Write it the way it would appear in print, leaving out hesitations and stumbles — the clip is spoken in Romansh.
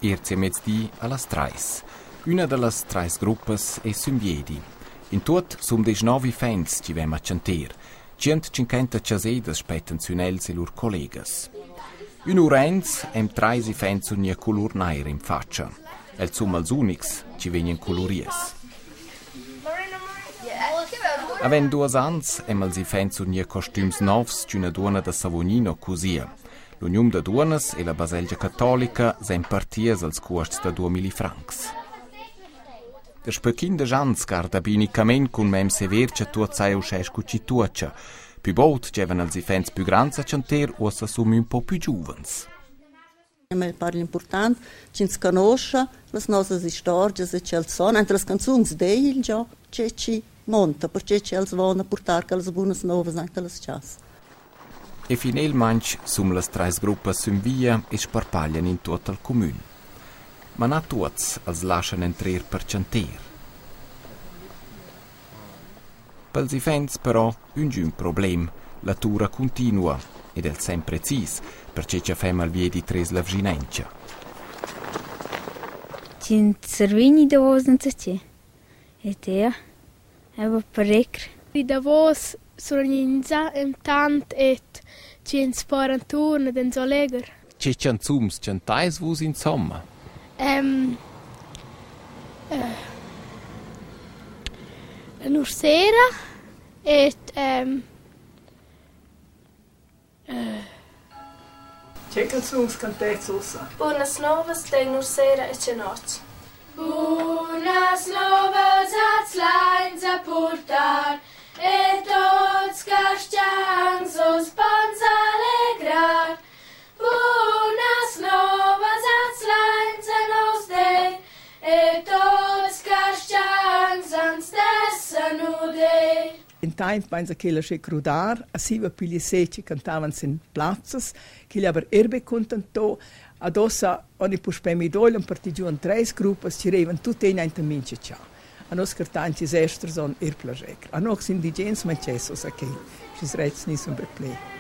Eir zievamezdi a las trais. Üna da las trais gruppas es sün viedi. In tuot sun deschnov iffaunts chi vain a chanter. Tschient tschinquanta chasedas spettan sün els e lur collegas. Ün'ura aint hem trais iffaunts cun gnir culur nair in fatscha. Els sun els unics chi vegnan culuries. Avend duos ans hem els iffaunts cun gnir costüms novs ch'üna duonna da Savognin ho cusia. L'uniun da duonnas e la baselgia catolica s'han partias als cuosts da duamilli francs. Daspö quindesch ans garda Bini Camen cun mem sever cha tuot saja uschè scu chi tuocha. Pü bod gievan els iffaunts pü grands a chanter, uossa sun ün po pü giuvens. A me para important ch'ins conoscha las nossas istorgias e ch'els son entre las canzuns deigl giò tge chi monta, perche ch'els von a purtar quellas bunas novas aint las chasas. E finelmaing sun las trais gruppas sün via e sparpaglian in tuot al cumün. Ma na tuots als laschan entrer per chanter. Pels iffaunts però üngün problem. La tura cuntinua ed els sain precis, perche cha fem al viedi tres la vschinauncha. Tg'ins survegni davos enzatgi. E ti? Eva parecr. I davos survegninsa entant et tg'ins po enturn ed ins allegher. Che chanzuns chantais vus insomma? Ähm, äh, L'ursera et ähm, äh, Che canzuns cantets ussa? Bunas novas dei Nursera e Tschenot. Bunas novas als leins a purtar e tots carstgauns oz pons allegrar. Bunas novas als leins a nos dei e tots carstgauns ans dessan udir. In temp vainsa quella sche crudar, a siva pigl se chi cantavan sin plazzas, ch'igl aber er be contentò. Ad ossa oni puspè midò han parti giu en treis gruppas chi reivan tuttegna enta mincha cha. A nos cartantis esters on er plascher. A nocs indigens manchess ossa quel, schi's rets nissen be ple.